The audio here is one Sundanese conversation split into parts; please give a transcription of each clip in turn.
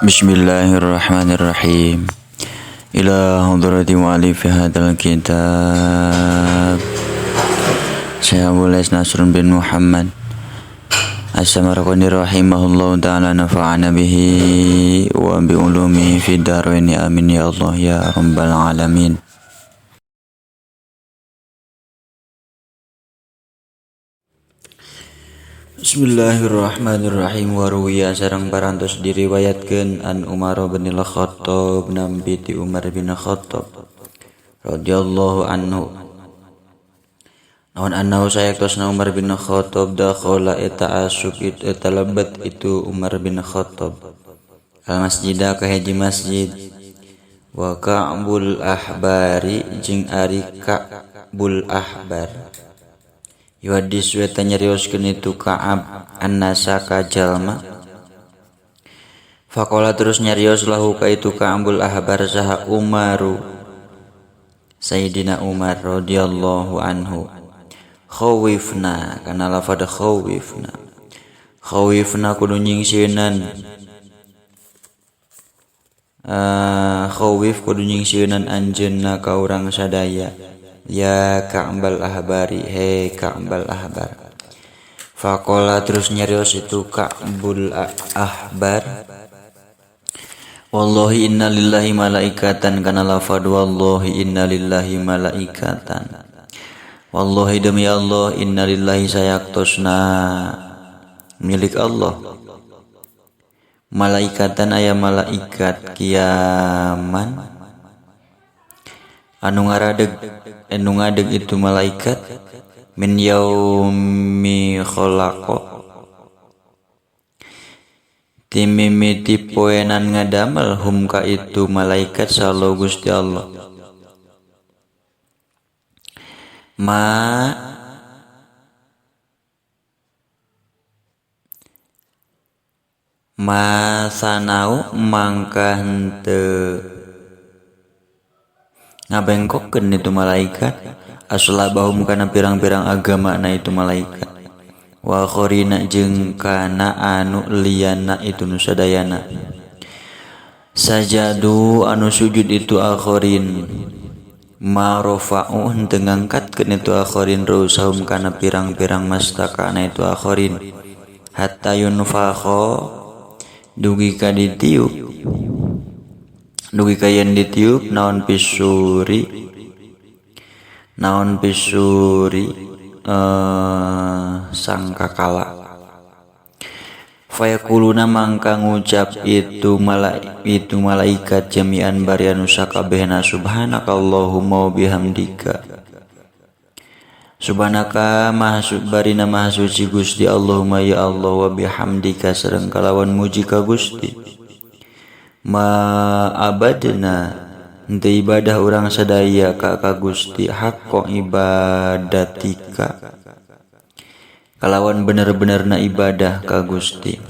Bismillahirrahmanirrahim. Ila hadrati mu'alif hadzal kitab Syekh Abu Lais Nasrun bin Muhammad As-Samarqandi rahimahullahu ta'ala, nafa'ana bihi wa bi ulumihi fid dharain, amin ya Allah ya rabbal alamin. Bismillahirrahmanirrahim. Wa ruwiya sareng parantos diriwayatkeun an Umar bin Al-Khattab, nampi ti Umar bin Khattab radhiyallahu anhu, naon annahu sayaktosna Umar bin Khattab dakhala eta asup eta lebet itu Umar bin Khattab al masjida ka hiji masjid, wa Ka'bul Ahbari jeung ari Ka'bul Ahbar yuhadis eta nyarioskeun itu Ka'ab annasa ka jalma. Faqala terus nyarios lahu ka itu Ka'bul Ahbar saha Umaru, Sayyidina Umar radhiyallahu anhu, khawifna kana lafad khawifna, khawifna kudu nyingsieunan, khawif kudu nyingsieunan anjeunna ka urang sadaya, ya Ka'bal Ahbari, he Ka'bal Ahbar. Faqala terus nyarios itu Ka'bul Ahbar, wallahi inna lillahi malaikatan kana lafad wallahi inna lillahi malaikatan, wallahi demi Allah, inna lillahi sayaktosna milik Allah, malaikatan aya malaikat kiaman anu ngaradeg, anu ngadeg itu malaikat min yaumi khalaqa timimiti poenan ngadamel hum ka itu malaikat sallallahu Gusti Allah ma ma sanau mangka henteu ngabengkokkeun itu malaikat aslabahum kana pirang-pirang agama na itu malaikat, wa akharina jeung kana anu liyana itu nu sadayana, sajadu anu sujud itu akharin, ma rafa'u henteu ngangkatkeun itu akharin rusahum kana pirang-pirang mastakana itu akharin, hatta yunfakha dugi ka ditiup, dugi ka yen ditiup naon pisuri, naon pisuri sangkakala. Fayakuluna mangka ngucap itu itu malaikat jami'an bari anu sakabehna, subhanakallahumma wa bihamdika, subhanaka maha barina maha suci Gusti Allahumma ya Allah, wa bihamdika sareng kalawan muji ka Gusti, ma abadna henteu ibadah urang sadaya ka ka Gusti haqqo ibadatika kalawan bener-benerna ibadah ka Gusti,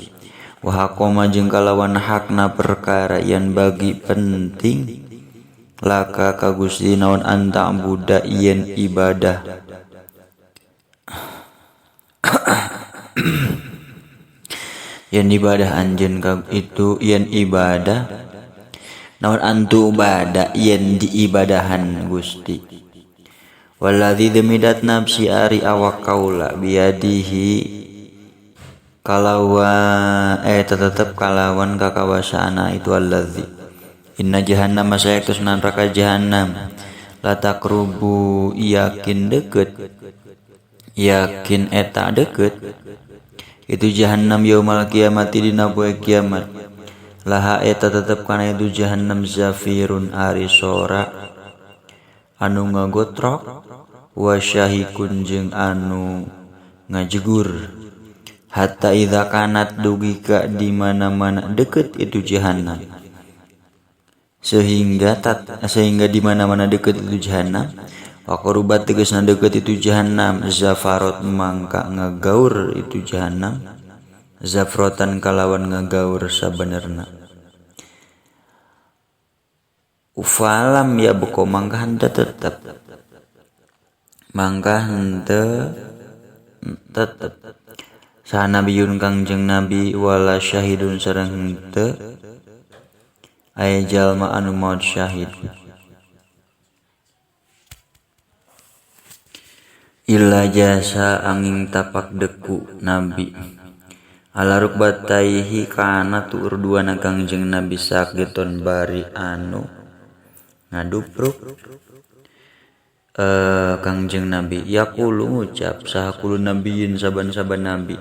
wa haqqoma jeung kalawan hakna perkara yan bagi penting laka ka Gusti naon anta buda yen ibadah yen ibadah anjeun ka itu yen ibadah naon antu bada yen diibadahan Gusti. Waladzi demidat nafsi ari awak kaula biadihi kalawan tetep kalawan kakawasaana itu allazi inna jahannam sayaktus neraka jahannam la taqrubu yakin deket, yakin eta deket itu jahannam yaumal kiamati dina poe kiamat, laha eta tetep kana itu jahannam zafirun ari sora anu ngagotrok wa syahikun jeung anu ngajegur, hatta idza kanat dugi ka di mana-mana deket itu jahannam, sehingga sehingga di mana-mana deket itu jahannam, wa qarubat tegasna deket itu jahannam, zafarot mangka ngagaur itu jahannam zafrotan kalawan ngagaur sabenerna. Ufalam ya beko mangka henteu tetep, mangka henteu tetep saha nabiyun kangjeng nabi wala syahidun sareng henteu aya jalma anu maot syahid illa jasa angin tapak deku nabi ala rukbataihi kana tuur duana Kangjeng Nabi sakiton bari anu ngadupruk Kangjeng Nabi yaqulu ngucap saha kullu nabiyyin saban-saban nabi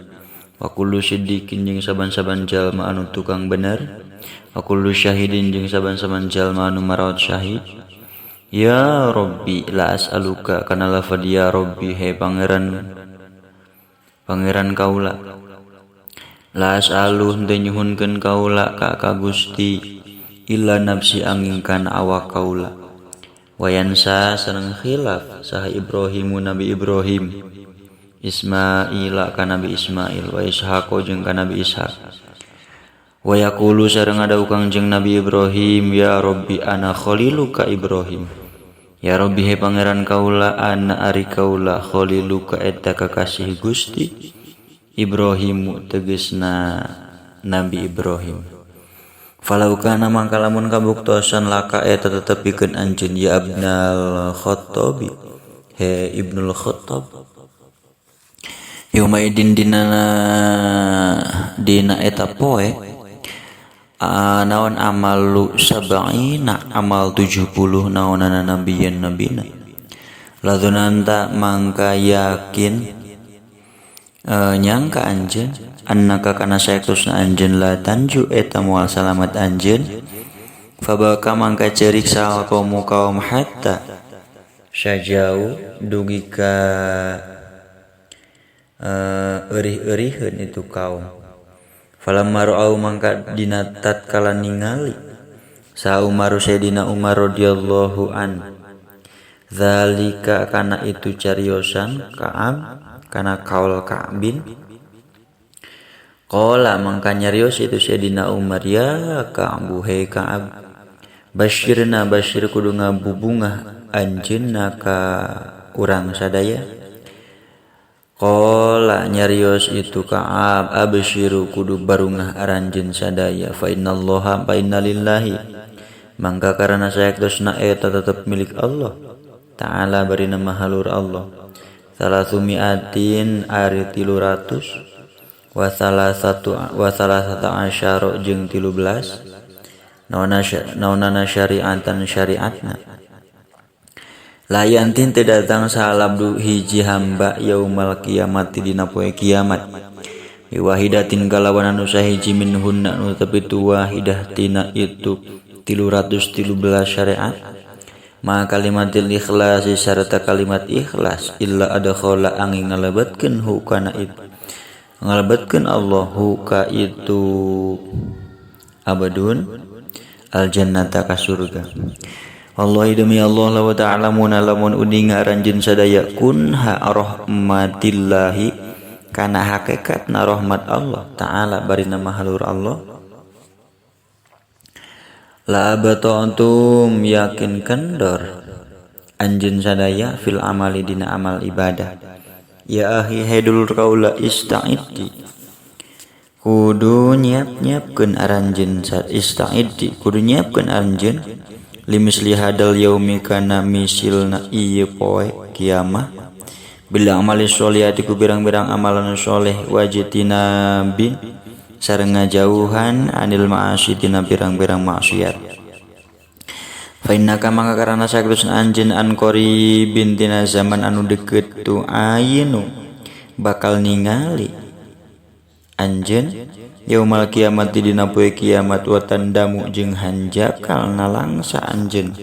wa kullu siddiqin jeung saban-saban jalma anu tukang bener wa kullu syahidin jeung saban-saban jalma anu maraot syahid. Ya Rabbi la as'aluka kana lafad ya Rabbi he pangeran pangeran kaula la as'alu henteu nyuhunkeun kaula ka Gusti illa nafsi angin kana awak kaula. Wayansa sareng khilaf saha Ibrahimu Nabi Ibrahim Ismaila ka Nabi Ismail wa Ishaq jeung ka Nabi Ishaq. Wa yaqulu sareng adau Kangjeng Nabi Ibrahim ya Rabbi ana khaliluka Ibrahim. Ya Rabbi he pangeran kaula ana ari kaula khaliluka eta kakasih Gusti Ibrahimu tegesna Nabi Ibrahim. Falau kana mangka lamun kabuktosan laka eta tetep pikeun anjeun ya Ibnal Khattabi he Ibnul Khattab yauma idin dina eta poe naon amalu sab'ina amal 70 naonana nabiyan nabina ladunanta mangka yakin nyangka anjeun annaka kana saektosna anjeun la tanju eta moal salamat anjeun fabaka mangka cerik sal kaum kaum hatta sajau dugi ka eurih-euriheun itu kaum. Falamma ra'au mangka dina tatkala ningali sa Umar Sayyidina Umar radhiyallahu an zalika kana itu cariosan Ka'ab kana kaul Ka'bin qala mangka nyarios itu Sayyidina Umar ya Ka'bu he Ka'ab basyirna basyir kudu ngabubungah anjeunna ka urang sadaya. Qala nyarios itu Ka'ab absyiru kudu barungah aranjeun sadaya fa innallaha fa innalillahi mangka karana saektosna eta tetep milik Allah ta'ala bari nama halur Allah salasumiatin ari 300 wa salasatu wa salasata asyara jeung 13 naonana syariatan syariatna layantin teu datang sahalabdu hiji hamba yaumal kiamat dina poe kiamat biwahidatin kalawan anu sahiji minhunna nu tapi tu wahidah tina itu 313 syariat ma kalimatil ikhlas sarta kalimat ikhlas illa adkhala angin ngalebetkeun hu kana itu ngalebetkeun Allahu ka itu abadun al jannata ka surga. Wallahi demi Allah la ta'lamuna lamun uninga aranjeun sadaya kunha rahmatillahi kana hakikatna rahmat Allah ta'ala bari nama halur Allah la abatantum yakin kendor anjeun sadaya fil amali dina amal ibadah. Ya akhi he dulur kaula ista'iddi kudu nyiap-nyiapkeun aranjeun ista'iddi kudu nyiapkeun anjeun limisli hadal yaumi kana misilna ieu poe kiamah bila amali sholihati ku pirang-pirang amalan soleh wajitina bin sareng ngajauhan anil ma'asi tina pirang-pirang maksiat. Fa innaka mangka karana sakrusna anjeun an qaribin tina zaman anu deukeut tu ayinu bakal ningali anjeun yaumal kiamat dina poe kiamat wa tandamu jeung hanjakal nalangsa anjeun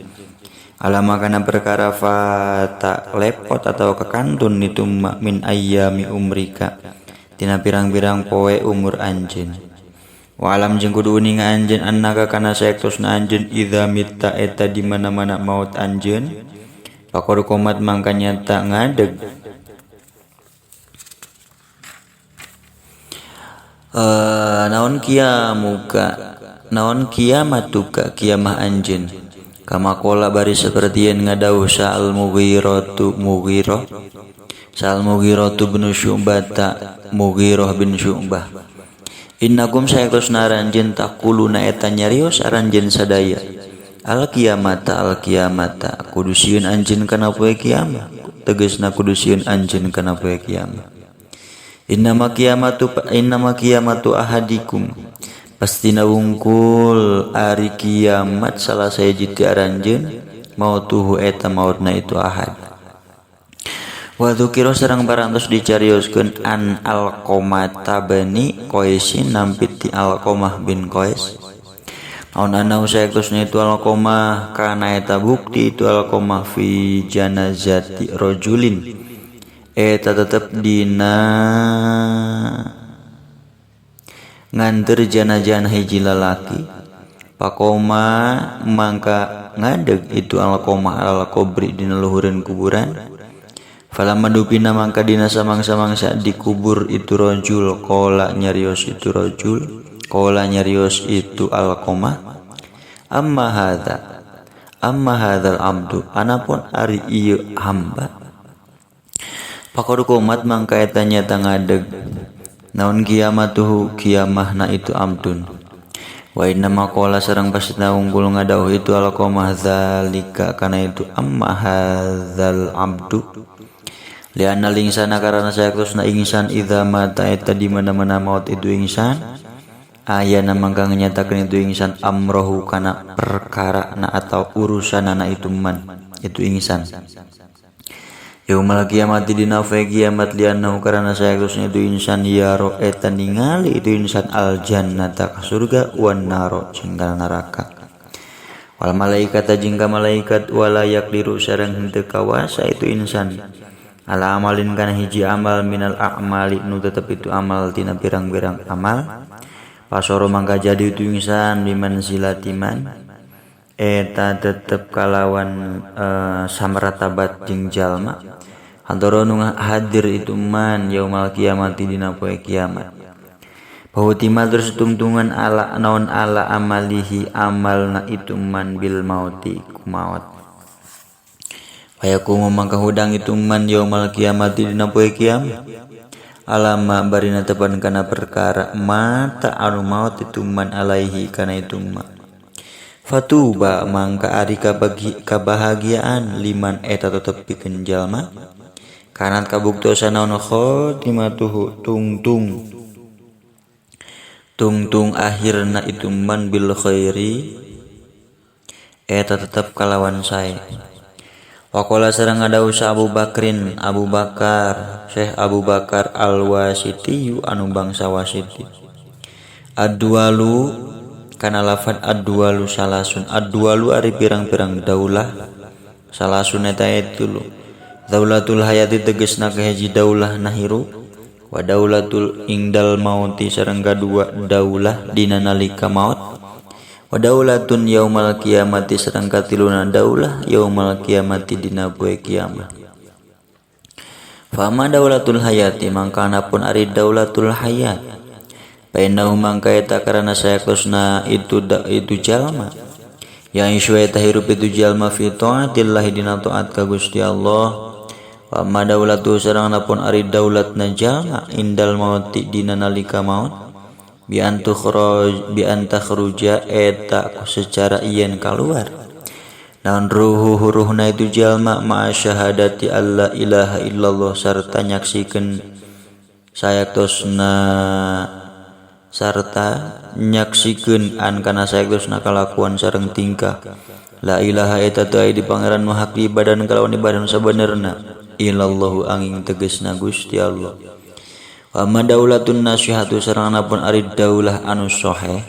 alama kana perkara fata lepot atau kekantun itu min ayyami umrika tina pirang-pirang poe umur anjeun. Wa alam jeung kudu uninga anjeun annaka kana saektosna anjeun idza mitta eta di mana-mana maut anjeun faqad qomat mangka nyata ngadeg naon kiamuka naon kiamatuka kiamah anjeun kama qala bari saperti yen ngadawuh Sa'al Mughiratu Mughirah Sa'al Mughiratu bin Syu'bah Mughirah bin Syu'bah Innakum saektosna aranjeun taquluna eta nyarios aranjeun sadaya al kiamata al kiamata kudu sieun anjeun kana poe kiamat tegasna kudu sieun anjeun kana poe kiamat. Innama kiamatu ahadikum pastina wungkul ari kiamat salah sahiji ti aranjeun mautuhu eta mautna itu ahad. Wa dzukira sareng parantos dicarioskeun an Alqamah bani Qaisin nampi ti Alqamah bin Qais. Naon anau saektosna itu Alqamah kana eta bukti itu Alqamah fi janazati rajulin eta tetep dina nganter janazah hiji lalaki pakoma mangka ngadeg itu Alqamah al qabri dina luhureun kuburan. Falamma dupina mangka dina samangsa-mangsa dikubur itu rajul qala nyarios itu rajul qala nyarios itu Alqamah amma hadzal abdu anapun ari ieu hamba paqad qomat mangka eta nyata ngadeg naon kiamatuhu kiamahna itu abdun. Wa inna ma qala sareng pastina unggul ngadauh itu Alqamah zalika kana itu amma hadzal abdu lianna lingsana karana saektosna insan idza mata eta di mana-mana maut itu insan ayana mangka nyatakeun itu insan amrohu kana perkara na atau urusanana itu man itu insan yaumal kiamat dina poe kiamat lianna karana saektosna itu insan yaro eta ningali itu insan al jannata ka surga wan naro jeung kana neraka wal malaikata jeung ka malaikat wala yaqdiru sareng henteu kawasa itu insan ala amalin kana hiji amal minal a'mali nu tetep itu amal tina pirang-pirang amal pasoro mangka jadi itu insan bimanzilatiman eta tetep kalawan samratabat jeung jalma antara nu hadir itu man yaumal kiamat dina poe kiamat bahutima terus tungtungan ala naon ala amalihi amalna itu man bil mauti kumaot. Fayakumu mangka hudang itu man yaumal kiamat dina poe kiamat alama barina tepan kana perkara mata anu maut itu man alaihi kana itu ma. Fatuba mangka ari kabahagiaan liman eta tetep pikeun jalma kanat kabuktosan naon khotimatuhu tungtung tungtung akhirna itu man bil khairi eta tetep kalawan sae. Waqala sareng ngadawuh Abu Bakrin Abu Bakar Syekh Abu Bakar Al-Wasiti anu bangsa Wasiti adwalu kana lafad adwalu salasun adwalu ari pirang-pirang daulah salasun eta itu daulatul hayati tegesna kahiji daulah nahiru wa daulatul ingdal mauti sareng kadua daulah dina nalika maut wa daulatun yaumal kiamati sareng katiluna daulah yaumal kiamati dina poe kiamat. Fama daulatul hayati mangkana pun ari daulatul hayat painau mangka eta karana saektosna itu itu jalma yang isu eta hirup itu jalma fi taatillah dina taat ka Gusti Allah. Wa ma daulatu sareng pun ari daulatna jalma indal mauti dina nalika maut bi antakhruja eta secara yen kaluar naon ruhu ruhna itu jalma ma syahadati alla ilaha illallah sarta nyaksikeun saektosna sarta nyaksikeun an kana saektosna kalakuan sareng tingkah la ilaha eta teu aya di pangeran nu hak diibadan kalawan ibadah sabenerna illallahu angin tegesna Gusti Allah. Wa ma daulatun nasihatu sareng pun ari daulah anu soheh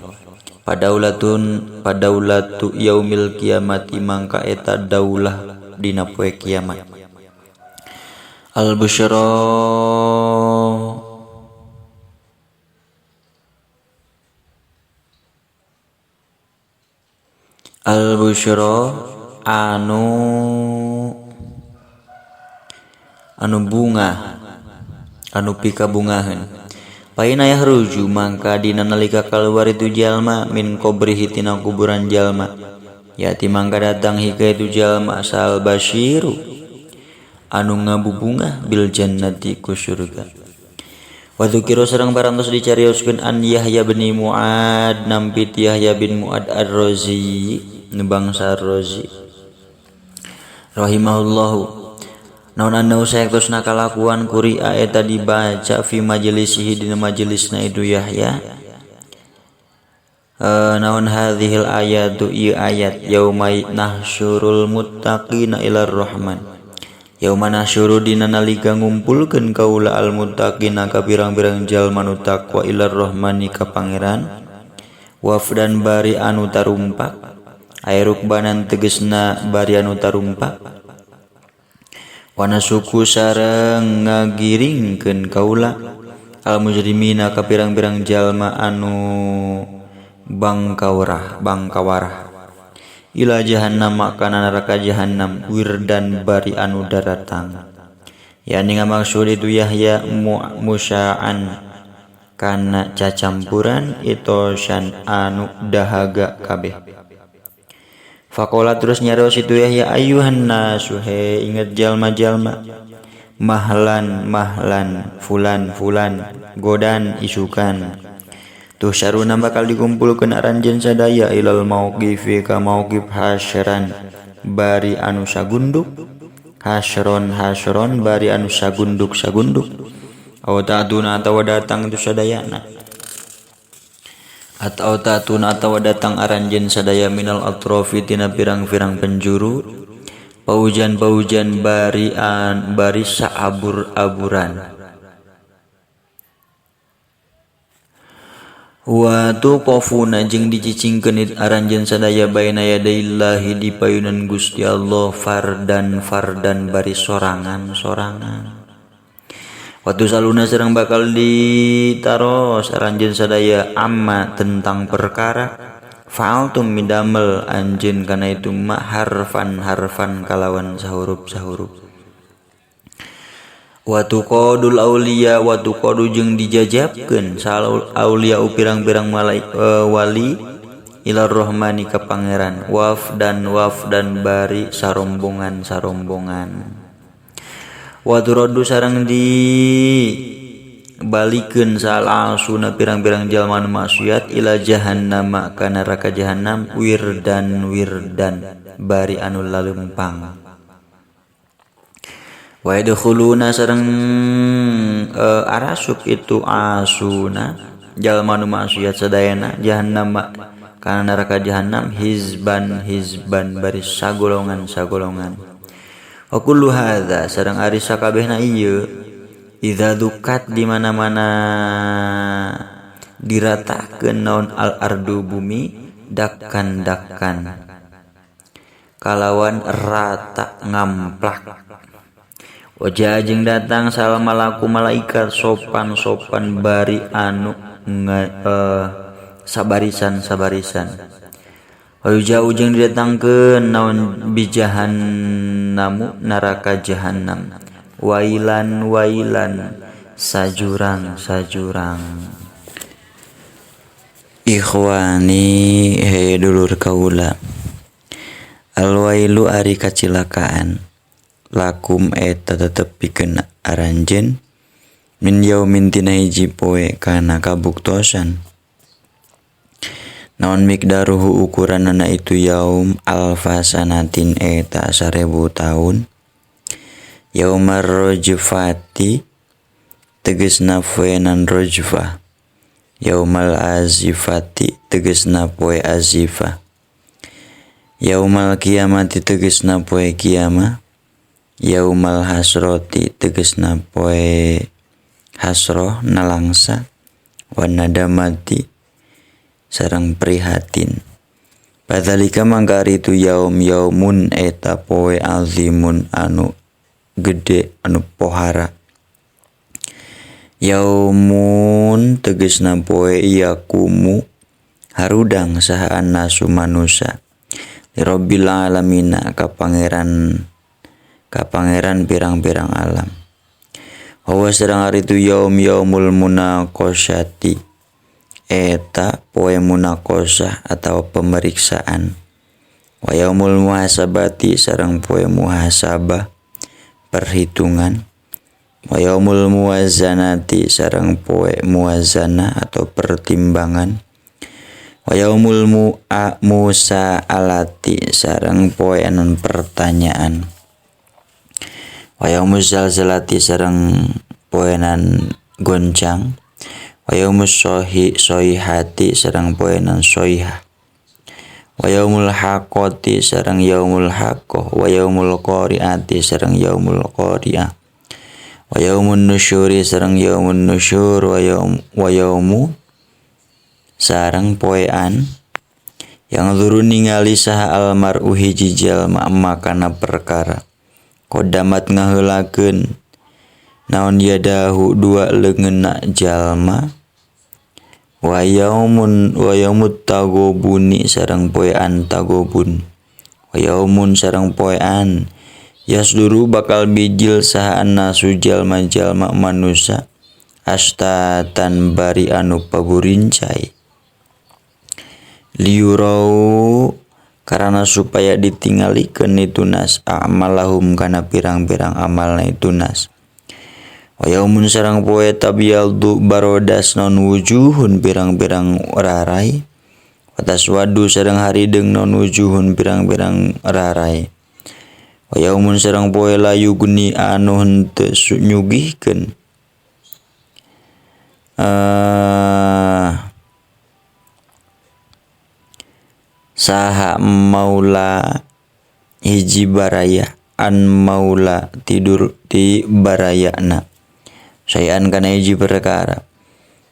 padaulatun padaulatu yaumil kiamati mangka eta daulah dina poe kiamat. Al busyra al busyra anu anu bunga anu pikabungaheun paina yahruju mangka dina nalika kaluar itu jalma min qabrihi tina kuburan jalma yati mangka datang hika itu jalma asal basyiru anu ngabubungah bil jannati ku surga. Wa dzukira sareng parantos dicarioskeun an Yahya bin Muad nampi ti Yahya bin Muad Ar-Razi nu bangsa Ar-Razi rahimahullahu naon annahu saektosna kalakuan kuria eta dibaca fi majelisihi dina majelisna itu Yahya naon hadhil ayatu ieu ayat yauma nahsyurul muttaqina ilar rahman yauma nahsyuru dina nalika ngumpulkeun kaula al muttaqina ka pirang-pirang jalma nu taqwa ilar rahmani ka pangeran wafdan bari anu tarumpak aya rukbanan tegesna bari anu tarumpak wana suku sareng ngagiringkeun kaula al mujrimina ka pirang-pirang jalma anu bangkawarah ila jahannam kana neraka jahannam wirdan bari anu daratang yani ngamaksud itu Yahya musya'an kana cacampuran itosan anu dahaga kabeh. Faqala terus nyarios itu Yahya ayuhan nasu he inget jalma-jalma mahlan mahlan fulan fulan godan isukan tuh saruna bakal dikumpulkeun aranjeun sadaya ilal mauqifi ka mauqif hasyran bari anu sagunduk hasyron hasyron bari anu sagunduk sagunduk aw ta'tuna atawa datang itu sadayana atau ta'tuna atawa datang aranjeun sadaya minal atrofi tina pirang-pirang penjuru paujan-paujan barian bari saabur-aburan wa tuqafuna jeung dicicingkeun aranjeun sadaya baina yadaillahi di payunan Gusti Allah fardan fardan bari sorangan-sorangan wa tusaluna sareng bakal ditaros aranjeun sadaya amma tentang perkara fa'altum midamel anjeun kana itu ma harfan harfan kalawan sahurup-sahurup wa tuqadul auliya wa tuqadu jeung dijajabkeun sal auliya pirang-pirang wali ilar rahmani ka pangeran waf dan bari sarombongan-sarombongan wa turaddu sareng di balikeun sal asuna pirang-pirang jalma nu maksiat ila jahannam ka neraka jahannam wirdan wirdan bari anu lalempang wa yadkhuluna sareng arasup itu asuna jalma nu maksiat sadayana jahannam kana neraka jahannam hizban hizban bari sagolongan sagolongan wa kullu hadza sareng ari sakabehna ieu idza dukat di mana-mana diratakeun naon al ardu bumi dakkan-dakkan kalawan rata ngamplak wajah jeung datang salah malaku malaikat sopan-sopan bari anu sabarisan-sabarisan wajah jeung didatangkeun naon bijahannamu neraka jahannam wailan wailan sajurang sajurang. Ikhwani he dulur kaula alwailu ari kacilakaan lakum eta tetep pikeun aranjeun min yaumin tina hiji poe kana kabuktosan naon miqdaruhu ukuranana itu yaum alfasanatin eta 1000 taun yaumar rojfati tegesna poenan rojfah yaumal azifati tegesna poe azifah yaumal kiamati tegesna poe kiamah yaumal hasroti tegesna poe hasroh nalangsa wa nadamati sareng prihatin padzalika mangka ari itu yaum yaumun eta poe azimun anu gede anu pohara yaumun tegesna poe yakumu harudang saha annasu manusa lirabbil alamina ka pangeran pirang-pirang alam. Hawa sareng ari itu yaum yaumul munaqasyati eta poe munaqasah atau pemeriksaan wa yaumul muhasabati sareng poe muhasabah perhitungan Wa yaumul muwazanati sareng poe muwazanah atau pertimbangan. Wa yaumul musa'alati sareng poe anon pertanyaan. Wa yaumuz zalzalati sareng poenan goncang. Wa yaumus soihati sareng poenan soihah. Wa yaumul haqqati sareng yaumul haqqah. Wa yaumul qari'ati sareng yaumul qari'ah. Wa yaumun nusyuri sareng yaumun nusyur. Wa yaumu sareng poean yang turun ningali saha almar'u hiji jalma makana perkara kodamat ngaheulakeun naon yadahu dua leungeunna jalma. Wa yaumun wa yaumut tagobuni sareng poean tagobun. Wa yaumun sareng poean yasduru bakal bijil saha annasu jalma-jalma manusa astatan bari anu paburincai liurau karana supaya ditingalikeun itu nas a'malahum kana pirang-pirang amalna itu nas. Wa yaumun sareng poe tabyaldu barodas non wujuhun pirang-pirang rarai. Wa taswadu sareng harideung non wujuhun pirang-pirang rarai. Wa yaumun sareng poe la yugni anu henteu nyugihkeun saha maula hiji baraya an maula tidur ti barayana sayan kana hiji perkara.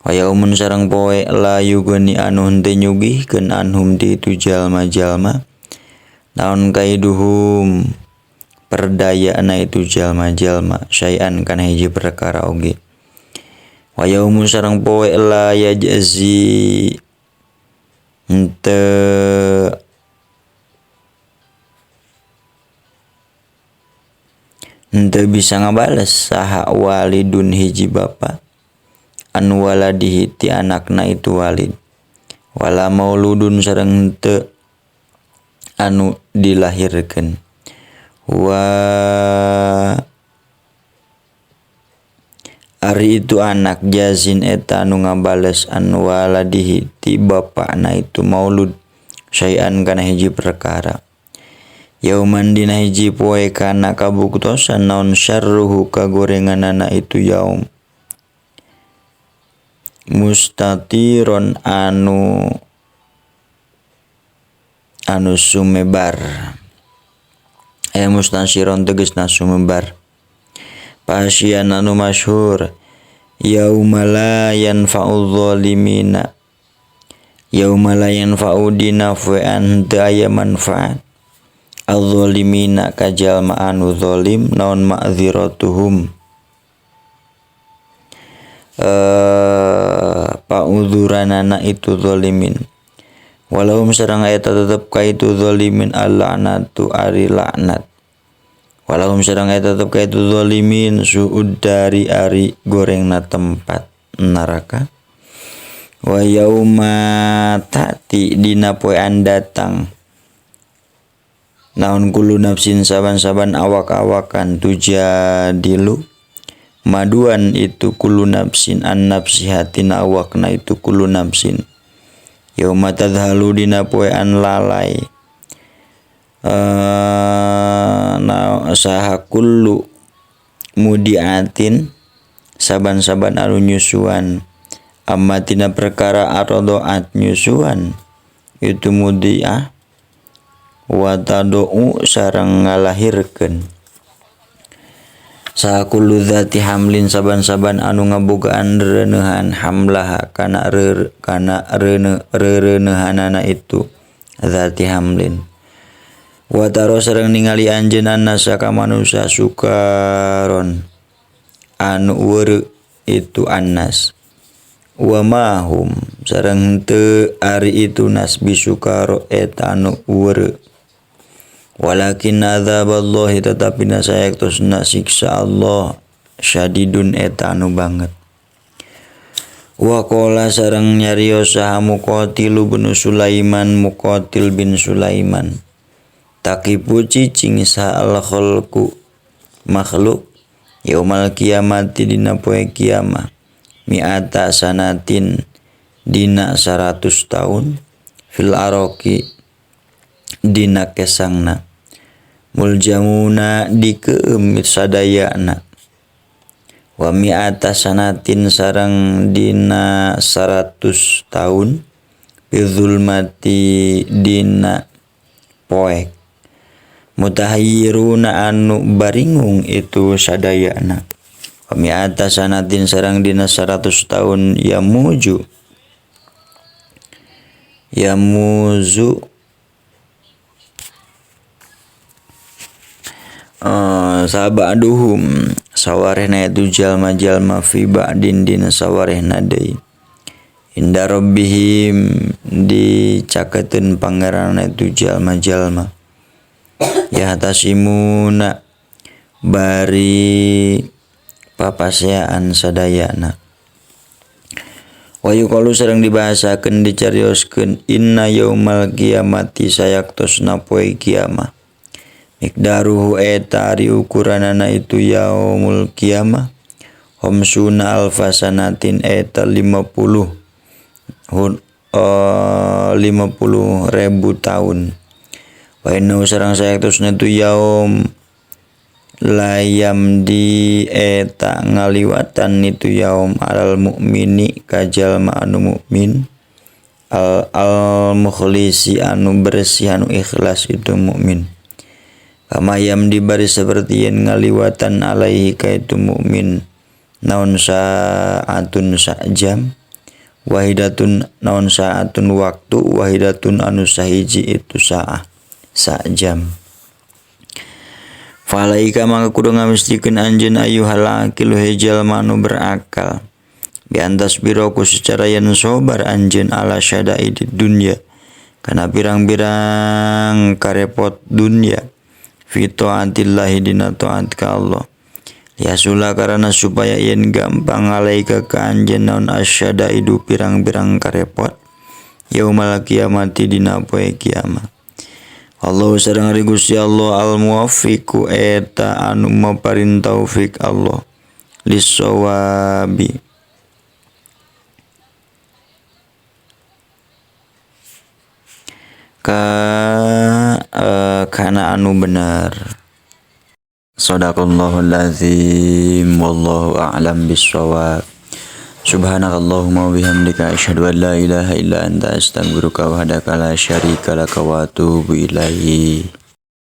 Wa yaumun sareng poe la yugni anu henteu nyugihkeun anhum ti itu jalma-jalma naon kaiduhum perdayana itu jalma-jalma sayan kana hiji perkara oge. Wa yaumun sareng poe la yajzi henteu bisa ngabales saha walidun hiji bapa an waladihi ti anakna itu walid. Wala mauludun sareng henteu anu dilahirkeun. Wa ari itu anak jazin eta anu ngabales an waladihi ti bapana itu maulud syai'an kana hiji perkara. Yauman dina hiji poe kana kabuktosan naon syarruhu kagorenganana itu yaum mustatiron anu sumebar. Mustansiron tegesna sumebar. Pasian anu masyhur yauma la yanfa'u dzalimina yauma la yanfa'u dina fu'an teu aya manfaat adz-dzalimina ka jalma anu zalim naon ma'dziratuhum pauzuranana itu zalimin. Walahum sareng eta tetep ka itu zalimin al-la'natu ari laknat. Walahum sareng eta tetep ka itu zalimin su'ud dari ari gorengna tempat neraka. Wa yauma ta'ti dina poean datang naon kullu nafsin saban-saban awak-awakan tujadilu maduan itu kullu nafsin an nafsihatina awakna itu kullu nafsin. Yauma tadhalu dina poean lalai na saha kullu mudiatin saban-saban anu nyusuan amma tina perkara ardoat nyusuan itu mudiah wa tad'u sareng ngalahirkeun saha kullu dzati hamlin saban-saban anu ngabogaan reuneuhan hamlaha kana reuneuhanana itu dzati hamlin. Wa taro sareng ningali anjeun annasa ka manusa sukaron anu weureu itu annas. Wa mahum sareng teu ari itu nas bisukaro eta anu weureu. Walakin adzaballahi tetapi nasayektosna siksa Allah syadidun eta anu banget. Wa qala sareng nyarios saha Muqatil bin Sulaiman Muqatil bin Sulaiman takipu cicing saha al khalqu makhluk Yaumal kiamati dina poe kiamah mi'ata sanatin dina 100 tahun fil aroki dina kesangna muljamuna dikeum sadayana wa mi'ata sanatin sareng dina 100 tahun bizulmati dina poek mutahayyiruna anu baringung itu sadayana wa mi'ata sanatin sareng dina 100 tahun yamuju yamuzu sabaduhum sawarehna itu jalma-jalma fi ba'din dina sawarehna deui inda rabbihim dicaketeun pangeranna itu jalma-jalma yahtasimuna bari papaseaan sadayana wa yuqalu sareng dibahasakeun dicarioskeun inna yaumal qiyamati sayaktosna poe kiamah miqdaruhu eta ari ukuranana itu yaumul qiyamah khamsuna alfasanatin eta 50 ribu tahun wa inna sareng sayaktosna itu yaum layam di eta ngaliwatan itu yaum alal mukmini ka jalma anu mukmin al mukhlisi anu bersih anu ikhlas itu mukmin kama yam dibari seperti yen ngaliwatan alaihi ka itu mukmin naon sa'atun sa'jam wahidatun naon sa'atun waktu wahidatun anu sahiji itu sa'ah sa'jam. Falaika maka kudu ngamistikeun anjeun ayuhal aqil jalma anu berakal biantas biroku secara yen sobar anjeun ala syadaid dunya kana pirang-pirang karepot dunya fi taatillahi dina taat ka Allah yasula karana supaya yen gampang alaika ka anjeun naon asyadaidu pirang-pirang karepot yaumal kiamati dina poe kiamat. Allah sareng ari Gusti Allah al-muwaffiqu eta anu maparin taufik Allah lissawabi ka kana anu bener. Shadaqallahul azim wallahu a'lam bissawab. Subhanakallahumma wa bihamdika asyhadu an la ilaha illa anta astaghfiruka wa la syarika laka wa atubu ilaik.